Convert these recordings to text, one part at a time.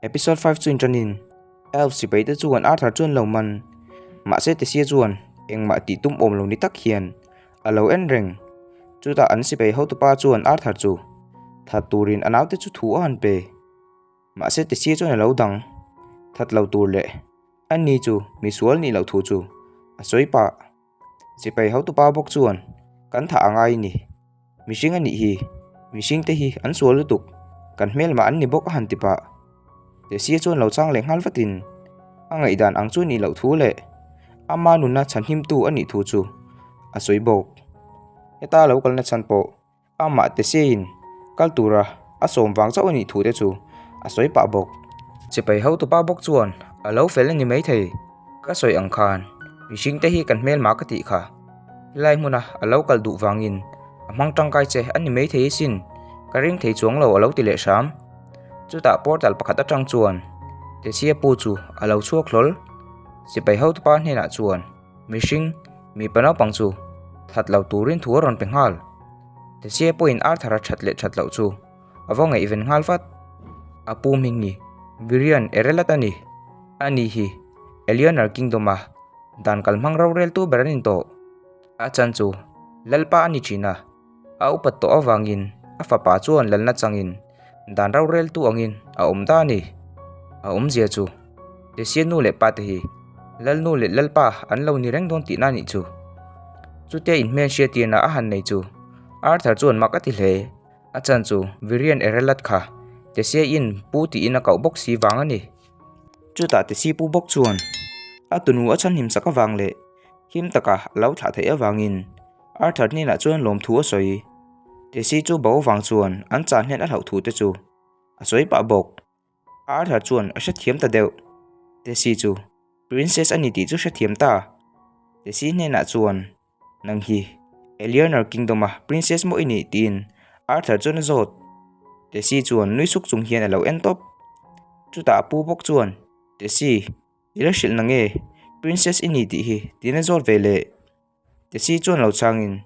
Episode 5 chu inṭanin Elf sipai te chuan Arthur chu an lo man. Mahse Tesia chuan engmah tih tum awm lo ni tak hian a lo en reng. Chutah an sipai hotupa chuan Arthur chu that turin a naute chu thu a han pe. Mahse Tesia chuan a lo dang that lo tur leh ani chu misual nih loh thu chu a sawi pah. Sipai hotupa bawk chuan kan thah a ngai ni. Mihring a nih hi, mihring te hi an sual lutuk, kan hmelmah an ni bawk a han ti pah. Tesia chuan lo chang leh nghal vatin a ngaihdan ang chu nih loh thu leh ama nuna chhanhimtu a nih thu chu a sawi bawk. Heta lo kalna chhan pawh Amah Tesiain kal tura a sawm vang chauh a nih thu te chu a sawi pah bawk. Sipai hotupa bawk chuan a lo fel a ni maithei, ka sawi ang khan mihring te hi kan hmelma ka tih kha. Helai hmuna a lo kal duh vangin a hmang tangkai che a ni maithei asin, ka ring thei chuang lo a lo ti leh hram. Chutah portal pakhat atang chuan Tesia pu chu a lo chhuak hlawl. Sipai hotupa hnenah chuan. Mihring, mipa naupang chu that lo turin thu a rawn pe nghal. Tesia pawhin Arthur-a that leh that loh chu a va ngaihven nghal vat. A pu hming hi Virion Erelat a ni. Ani hi Eleanor Kingdom-a dan kalhmang roreltu ber an intawh. A chan chu Lalpa a ni thin a. A upat tawh avangin a fapa chuan lalna changin dan roreltu angin a awm ta a ni. A awmzia chu Tesia nu leh pa te hi Lalnu leh Lalpa an lo ni reng dawn tihna a nih chu. Chutia inhmel hriattirna a han nei chu Arthur chuan mak a ti hle. A chan chu Virian Erelat kha Tesia in pu tiin a koh bawk si vang a ni. Chutah Tesi pu bawk chuan a tunu a chhanhim sak avang leh him taka a lo thlah theih avangin Arthur hnenah chuan lawmthu a sawi. Tesi chu bo vang chuan an chan hnen a hlauh thu te chu a sawi pah bawk. Arthur chuan a hrethiam ta deuh. Tesi chu Princess a ni tih chu hrethiam ta. Tesi hnenah chuan Nang hi Eleanor Kingdom a Princess maw i nih tiin Arthur chuan a zawt. Tesi chuan nui suk chung hian a lo en tawp. Chutah a pu bawk chuan Tesi i la hrilh na nge Princess i ni tih hi tiin a zawt ve leh. Tesi chuan lo changin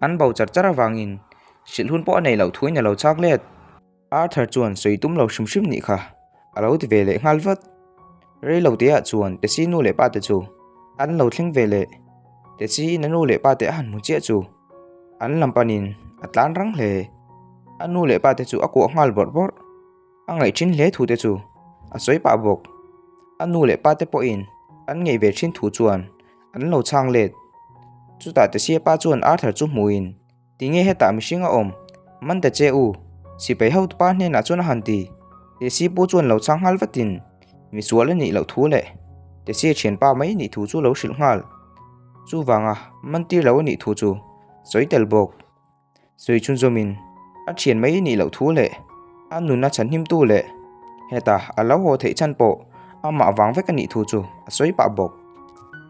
an bo char char avangin hrilh hun pawh a neih loh thuin a lo chak let. Arthur chuan sawi tum lo hrim hrim nih kha a lo ti ve leh nghal vat. Rei lo teah chuan Tesi nu leh pa te chu an lo thleng ve leh. Tesi in a nu leh pa te a han hmu chiah chu an lam panin a tlan rang hle. A nu leh pa te chu a kuah nghal bawrh bawrh. A ngaih thin hle thu te chu a sawi pah bawk. A nu leh pa te pawhin an ngaih ve thin thu chuan an lo chhang let. Chutah Tesia pa chuan Arthur chu hmuin, Tinge hetah mihring a awm? Man ta che u! Sipai hotupa hnenah chuan a han ti. Tesi pu chuan lo chhang nghal vatin, Misual a nih loh thu leh Tesia thianpa mai nih thu chu lo hrilh nghal. Chuvanga man tir lo a nih thu chu sawi tel bawk. Sawi chhunzawmin a thian mai nih loh thu leh a nuna chhanhimtu leh heta a lo haw theih chhan pawh amah vang vek a nih thu chu a sawi pah bawk.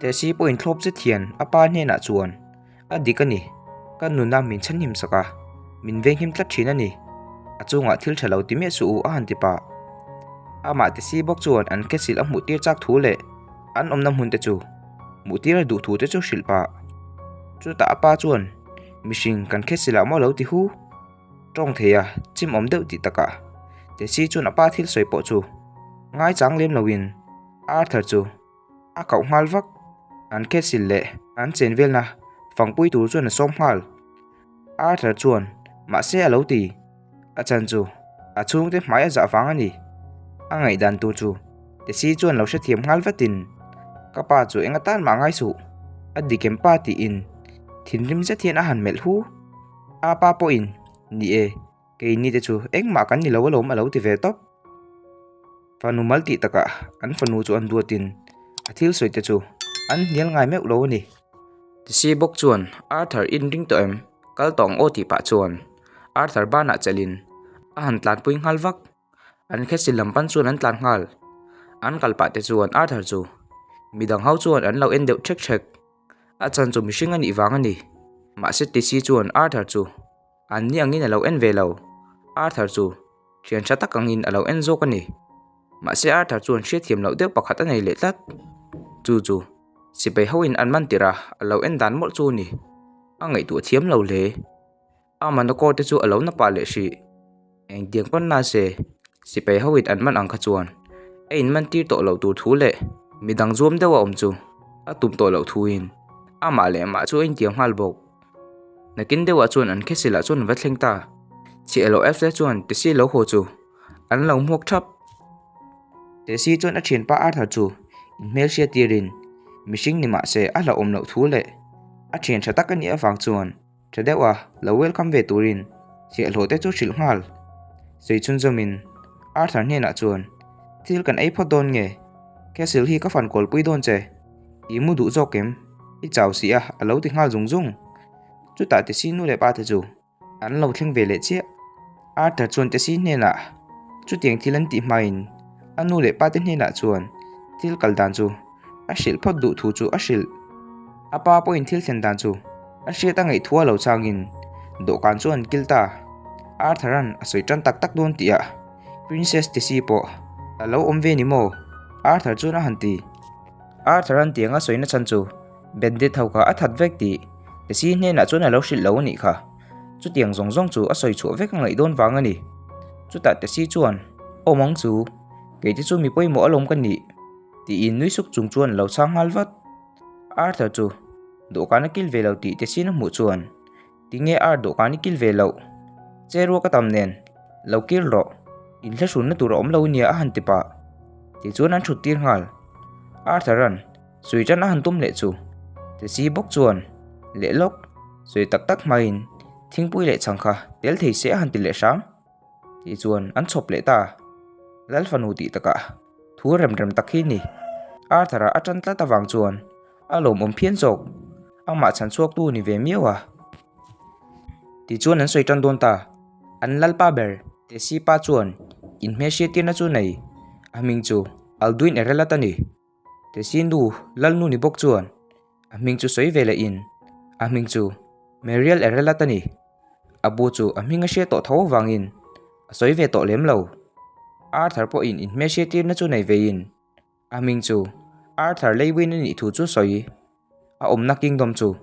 Tesi pawhin thlawp zet hian a pa hnenah chuan a dik a ni, ka nuna min chhanhim sak a, min venghim tlat thin a ni, a chungah thil tha lo ti miah suh u a han ti pah. Amah Tesi bawk chuan an castle a hmuh tir chak thu leh an awmna hmun te chu hmuh tir a duh thu te chu hrilh pah. Chutah a pa chuan Mihring kan khesil ah maw lo ti hu? Tawng thei a, chim awm deuh tih takah Tesi chuan a pa thil sawi pawh chu ngaichang lem loin Arthur chu a koh nghal vak. An khesil leh an chen velna fangpui tur chuan a sawm nghal. Arthur chuan mahse a lo ti, a chan chu a chhungte hmai a zah vang a ni. A ngaihdan tur chu Tesi chuan lo hrethiam nghal vatin ka pa chu eng atan mah ngai suh, a dikem pa tiin thinrim zet hian a han melh hu. A pa pawhin ni e, keini te chu engmah kan ni lo alawm a lo ti ve tawp. Fanu mal tih takah an fanu chu an duatin a thil sawi te chu an hnial ngai meuh lo a ni. Tesi bawk chuan Arthur in ring tawh em? Kal tawh ang aw tih pah chuan Arthur banah chelhin a han tlanpui nghal vak. An khesi lam pan chuan an tlan nghal. An kal pah te chuan Arthur chu midang ho chuan an lo en deuh ṭhek ṭhek. A chan chu mihring a nih vang a ni. Mahse Tesi chuan Arthur chu an ni angin a lo en ve lo. Arthur chu thian tha tak angin a lo en zawk a ni. Mahse Arthur chuan hriatthiam loh deuh pakhat a nei leh tlat. Chu chu sipai hoin an man tirh a, a lo en dan mawlh chu a ni. A ngaihtuah thiam lo hle. A manakawr te chu a lo na pah leh hrih. Engtiang pawn na se, sipai hoin an man ang kha chuan. A inmantir tawh loh tur thu leh midang zuam deuh a awm chu a tum tawh loh thuin amah leh amah chu a intiam nghal bawk. Nakin deuhah chuan an khesilah chuan an va thleng ta. Chhiahloh Elf te chuan Tessie lo haw chu an lo hmuak thap. Tessie chuan a thianpa Arthur chu inhmelhriat tirin mihring ni mah se a hlauhawm loh thu leh a thian tha tak a nih avang chuan Tha deuh a, lo welcome ve turin chhiahhlawh te chu hrilh nghal. Sawi chhunzawmin Arthur hnenah chuan, Thil kan ei phawt dawn nge? Castle hi ka fan kawlpui dawn che. I mu duh zawk em? I chau si a, a lo ti nghal zung zung. Chutah Tessie nu leh pa te chu an lo thleng ve leh chiah. Arthur chuan Tessie hnenah chutiang thil an tih hmain a nu leh pa te hnenah chuan thil kal dan chu a hrilh phawt duh thu chu a hrilh. A pa pawhin thil thlen dan chu a hriat a ngaih thu a lo changin dawhkan chu an kil ta. Arthur-a'n a sawi tan tak tak dawn tih ah Princess Tessie pawh a lo awm ve ni maw? Arthur chuan a han ti. Arthur-a'n tiang a sawina chhan chu Bandit ho kha a that vek tih Tessie hnenah chuan a lo hrilh lo a nih kha. Chutiang zawng zawng chu a sawi chhuah vek a ngaih dawn vang a ni. Chutah Tessie chuan, Awm ang chu, kei te chu mi pawimawh alawm ka nih. Tiin nui suk chung chuan a lo chhang nghal vat. Arthur chu dawhkan a kil ve lo tih Tessie-in a hmuh chuan, Tinge Art dawhkan i kil ve loh? Che ruak a tam nen, lo kil rawh. Inhlahrunna tur a awm lo nia a han ti pah. Tichuan an thut tir nghal. Arthur-a'n sawi tan a han tum leh chu Tessie bawk chuan, Leh lawk, sawi tak tak hmain thingpui leh chhang kha tel thei se a han ti leh hram. Tichuan an chhawp leh ta. Lal fanu tih takah thu rem rem tak hi ni. Arthur-a a tan tlat avang chuan a lawmawm phian zawk. Amah chhan chhuaktu ni ve miau a. Tichuan an sawi tan dawn ta. An lalpa ber Tessie pa chuan inhmelhriattirna chu nei. A hming chu Alduin Erelat a ni. Tessie nu Lalnu ni bawk chuan a hming chu sawi ve lehin a hming chu Meriel Erelat a ni. A bu chu a hming a hria tawh tho avangin a sawi ve tawh lem lo. Arthur pawhin inhmelhriattirna chu nei veiin a hming chu Arthur Lewin a nih thu chu sawi. A awmna kingdom chu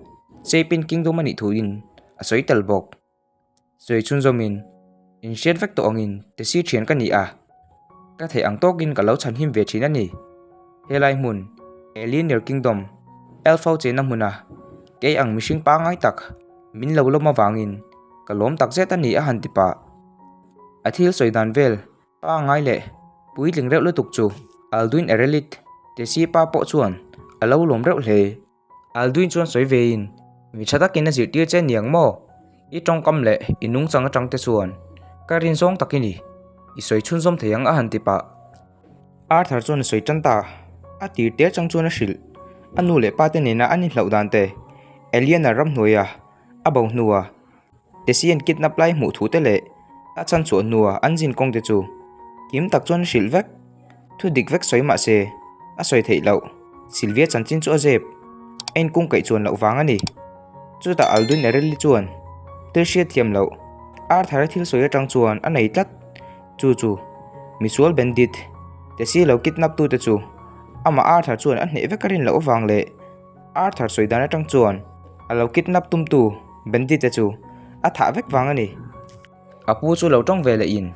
Chapin Kingdom a nih thuin a sawi tel bawk. Sawi chhunzawmin inhriat vek tawh angin Tessie thian ka ni a, ka theih ang tawkin ka lo chhanhim ve thin a ni. Helai hmun Aliener Kingdom, Elf ho chenna hmuna kei ang mihring pangngai tak min lo lawm avangin ka lawm takzet a ni a han ti pah. A thil sawi dan vel pangngai leh puitling reuh lutuk chu Alduin Erelit Tessie pa pawh chuan a lo lawm reuh hle. Alduin chuan sawi vein, Mi tha takin a zirtir che niang maw? I tawngkam leh i nungchang atang te chuan ka rin zawng tak i ni. I sawi chhunzawm thei ang a han ti pah. Arthur chuan a sawi tan ta. A tir te atang chuan a hrilh. A nu leh pa te nena an inhlauh dan te, Eliana ramhnuaia a bo hnua Tessie an kidnap lai hmuh thu te leh a chhan chhuah hnua an zin kawng te chu kim tak chuan a hrilh vek. Thu dik vek sawi mah se a sawi theih loh. Sylvia chanchin chu a zep. A inkung kaih chuan loh vang a ni. Chutah Aldwin Erelli chuan thil hriat thiam loh Arthur-a thil sawi atang chuan a nei tlat. Chu chu misual bandit Tessie lo kidnap tute chu amah Arthur chuan a hneh vek a rin loh avang leh Arthur sawi dan atang chuan a lo kidnap tumtu bandit te chu a thah vek vang a ni. A pu chu lo tawng ve leh in,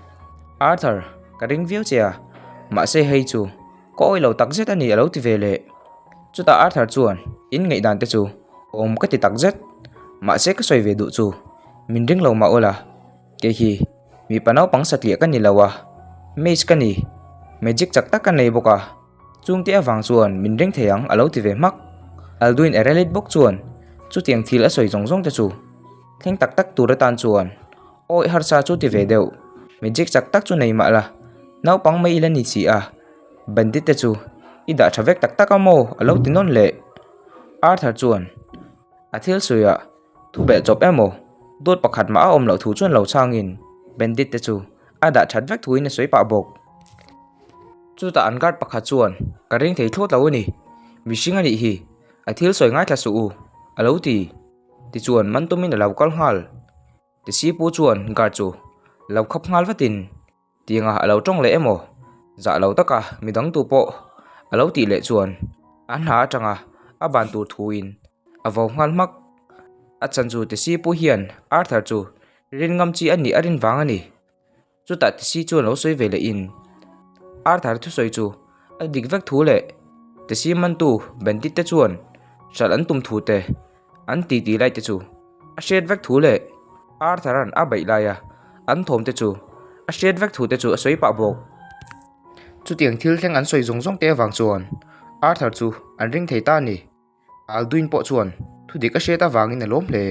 Arthur, ka ring viau che a, mahse hei chu ka awih lo tak zet a ni a lo ti ve leh. Chutah Arthur chuan in ngaihdan te chu awm ka ti tak zet, mahse ka sawi ve duh chu min ring lo mah ula, kei hi mipa naupang satliah ka ni lo a, mage ka ni, magic chak tak ka nei bawk a. Chungte avang chuan min ring thei ang a lo ti ve hmak. Alduin Erelit bawk chuan chutiang thil a sawi zawng zawng te chu thleng tak tak tur atan chuan awi harsa chu ti ve deuh. Magic chak tak chu nei mah la, naupang mai ila ni si a, bandit te chu i dah tha vek tak tak a maw a lo ti nawn leh. Arthur chuan a thil sawiah thu belh chawp emaw dawt pakhat mah a awm loh thu chuan lo chhangin bandit te chu a dah that vek thuin a sawi pah bawk. Chutah an guard pakhat chuan, Ka ring thei thlawt lo a ni. Mihring a nih hi. A thil sawi ngaithla suh u, a lo ti. Tichuan man tumin a lo kal nghal. Tisipu chuan guard chu lo khap nghal vatin, Tianga a lo tawng leh emaw? Zah lo taka midang tu pawh a lo tih leh chuan a hna atanga a ban tur thuin a vo nghal hmak. A chan chu Tisipu hian Arthur chu rin ngam chi a nih a rin vang a ni. Chutah Tisi chuan lo sawi ve leh in. Arthur thusawi chu a dik vek thu leh Tessie mantu bandit te chuan hralh an tum thu te an titi lai te chu a hriat vek thu leh Arthur-a'n a beih laia an thawm te chu a hriat vek thu te chu a sawi pah bawk. Chutiang thil thleng an sawi zawng zawng te avang chuan Arthur chu an ring thei ta a ni. Alduin pawh chuan thu dik a hriat avangin a lawm hle.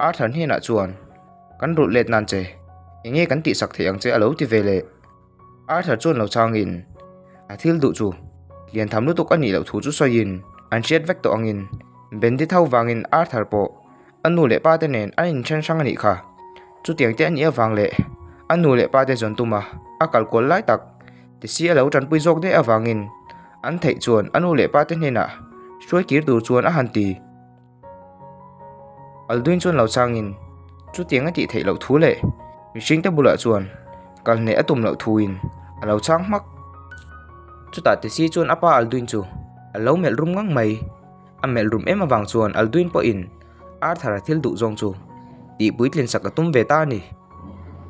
Arthur hnenah chuan, Kan rulh let nan che, eng nge kan tihsak theih ang che a lo ti ve leh. Arthur chuan lo changin, a thil duh chu lian tham lutuk a nih loh thu chu sawiin an hriat vek tawh angin Bandit ho vangin Arthur pawh a nu leh pa te nen an inthen hrang a nih kha. Chutiang te a nih avang leh a nu leh pa te zawn tuma a kal kual lai tak Tisi a lo tanpui zawk daih avangin an theih chuan a nu leh pa te hnenah hruai kir tur chuan a han ti. Alduin chuan lo changin chutiang a tih theih loh thu leh mihring te bulah chuan kal hneh a tum loh thuin a lo chang hmak. Chutah Tisi chuan a pa Alduin chu a lo melh rum ngang mai. A melh rum em avang chuan Alduin pawhin Arthur-a thil duh zawng chu tih puitlin sak a tum ve ta a ni.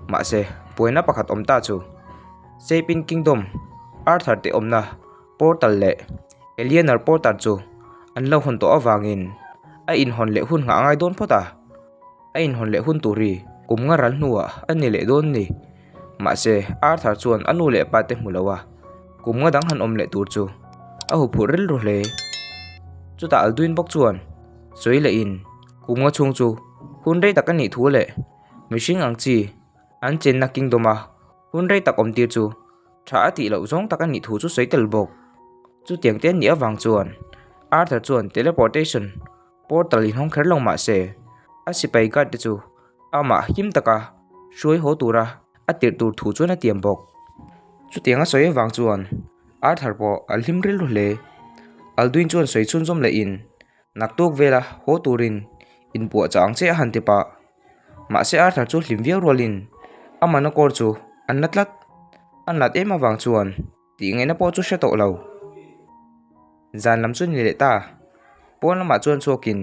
Mahse, buaina pakhat awm ta chu Sapin Kingdom Arthur te awmna portal leh Eleanor portal chu an lo hawn tawh avangin a inhawn leh hun nghah a ngai dawn phawt a, a inhawn leh hun tur hi kum nga ral hnuah a ni leh dawn ni. Mahse, Arthur chuan a nu leh pa te hmu lo a, kum nga dang han awm leh tur chu a huphurh rilru hle. Chutah Alduin bawk chuan sawi lehin kum nga chhung chu hun rei tak a nih thu leh mihring ang chi an chenna kingdom a hun rei tak awm tir chu tha a tih loh zawng tak a nih thu chu sawi tel bawk. Chutiang te nih avang chuan Arthur chuan teleportation portal inhawng kher lo mah se a sipai guard te chu amah him taka hruai haw tura a tirh tur thu chuan a tiam bawk. Chutiang a sawi avang chuan Arthur pawh a hlim rilru hle. Alduin chuan sawi chhunzawm lehin naktuk vela haw turin inpuahchah ang che a han ti pah. Mahse Arthur chu hlim viau rualin a mana kawr chu an la tlat. A nat em avang chuan tih ngaihna pawh chu hre tawh lo. Zan lam chu ni leh ta. Pawn lamah chuan chhuakin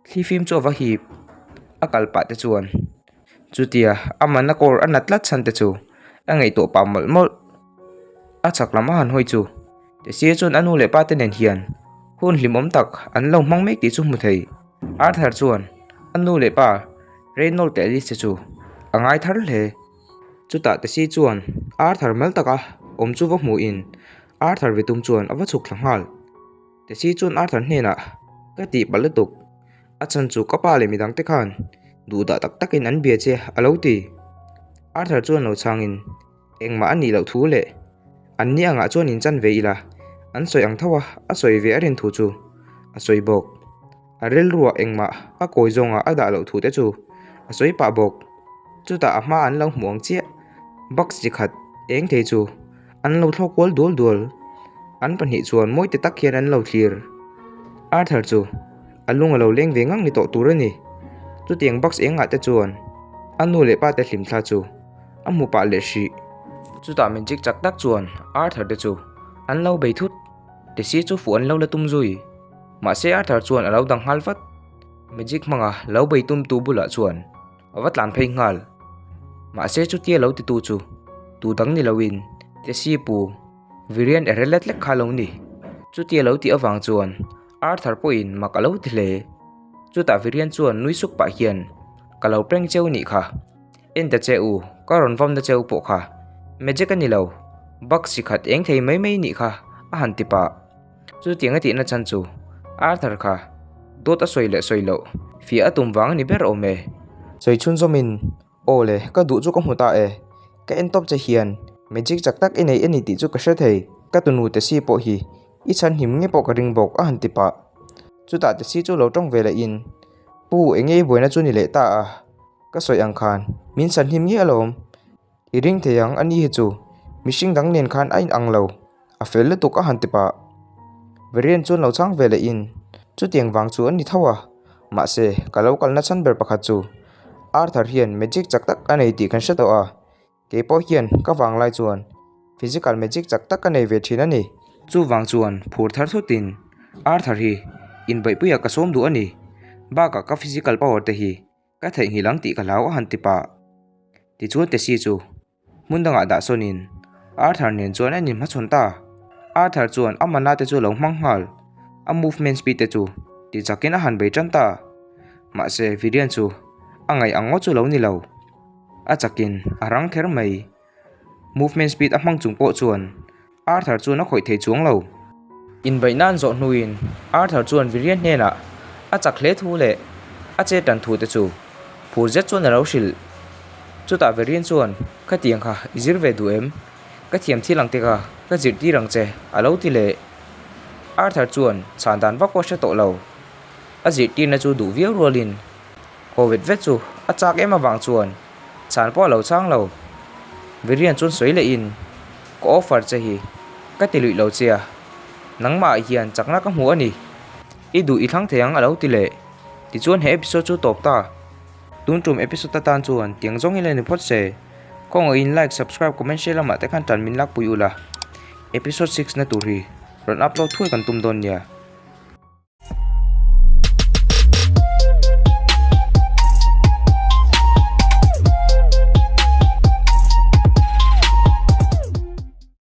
thli fim chu a va hip. A kal pah te chuan chutia a mana kawr a nat tlat chhan te chu a ngaihtuah pah mawlh mawlh. A chak lam a han hawi chu Tessie chuan a nu leh pa te nen hian hun hlimawm tak an lo hmang mek tih chu hmu thei. Arthur chuan a nu leh pa Reynold leh Alice te chu a ngai thar hle. Chutah Tessie chuan Arthur mal taka awm chu va hmuhin Arthur ve tum chuan a va chhuk thla nghal. Tessie chuan Arthur hnenah, Ka tihpalh lutuk, a chhan chu ka pa leh midang te khan duhdah tak takin an bia che a lo ti. Arthur chuan lo chhangin, Engmah a nih loh thu leh an ni angah chuan in chan ve ila, an sawi ang tho a, a sawi ve a rin thu chu a sawi bawk. A rilruah engmah a kawi zawnga a dah loh thu te chu a sawi pah bawk. Chutah a hma an lo hmuh ang chiah box chi khat eng thei chu an lo thlawk kual dual dual. An pahnih chuan mawi ti tak hian an lo thlir. Arthur chu a lung a lo leng ve ngang ni tawh tur a ni. Chutiang box engah te chuan a nu leh pa te hlimthla chu a hmu pah leh hrih. Chutah magic chak tak chuan Arthur te chu an lo bei thut. Tessie chu fuh an lo la tum zui. Mahse Arthur chuan a lo dang nghal vat. Magic hmanga lo bei tum tu bulah chuan a va tlan phei nghal. Mahse chutia lo titu chu tu dang ni loin Tessie pu Virian Erelet lek kha lo ni. Chutia lo tih avang chuan Arthur pawhin mak a lo ti hle. Chutah Virian chuan nui suk pah hian ka lo prank cheu nih kha. En ta che u, ka rawn vawmna che u pawh kha magic a ni lo, bug si khat eng thei mai mai nih kha a han ti pah. Chutiang a tihna chhan chu Arthur kha dawt a sawi leh sawi loh fiah a tum vang a ni ber awm e. Sawi chhunzawmin, Aw le, ka duh chu ka hmu ta e, ka en tawp che hian magic chak tak i nei a ni tih chu ka hre thei, ka tunu Tessie pawh hi i chhan him nge pawh ka ring bawk a han ti pah. Chutah Tessie chu lo tawng ve lehin, Pu, eng nge i buaina chu ni leh ta a? Ka sawi ang khan min san hlim nge alawm? I ring thei ang a ni hi chu mihring dang nen khan a inang lo, a fel lutuk a han ti pah. Varian chuan lo chhang ve leh in chutiang vang chu a ni tho a, mahse ka lo kalna chhan ber pakhat chu Arthur hian magic chak tak a nei tih kan hre tawh a, Kei pawh hian ka vang lai chuan physical magic chak tak ka nei ve thin a ni. Chuvang chuan phur thar thutin Arthur hi inbeihpuiah ka sawm duh a ni. Bakah ka physical power te hi ka theihnghilh ang tih ka hlau a han ti pah. Tichuan Tessie chu hmun dangah dah sawnin Arthur nen chuan an inhmachhawn ta. Arthur chuan a mana te chu a lo hmang nghal. A movement speed te chu ti chakin a han bei tan ta. Mahse Virian chu a ngaih ang ngawt chu lo ni lo. A chakin a rang kher mai. Movement speed a hmang chung pawh chuan Arthur chuan a khawih thei chuang lo. Inbeihna an zawh hnuin Arthur chuan Virian hnenah a chak hle thu leh a che tan thu te chu phur zet chuan a lo hrilh. Chutah Virian chuan, Khatiang kha i zir ve duh em? Ka thiam thil ang te kha ka zirtir ang che a lo ti leh. Arthur chuan chhan dan vak pawh hre tawh lo. A zirtirna chu duh viau rualin haw vet vet chu a chak em avang chuan chhan pawh a lo chang lo. Virian chuan sawi lehin, Ka offer che hi ka ti luih lo che a, nangmah ah hian chakna ka hmu a ni. I duh i thlang thei ang a lo ti leh. Tichuan he episode chu tawp ta. Tun tum episode atan chuan tiang zawng ila ni phawt se. Kawngawin like, subscribe, comment, share lamah te khan tan min lakpui ula. Episode 6 na tur hi rawn upload thuai kan tum dawn nia.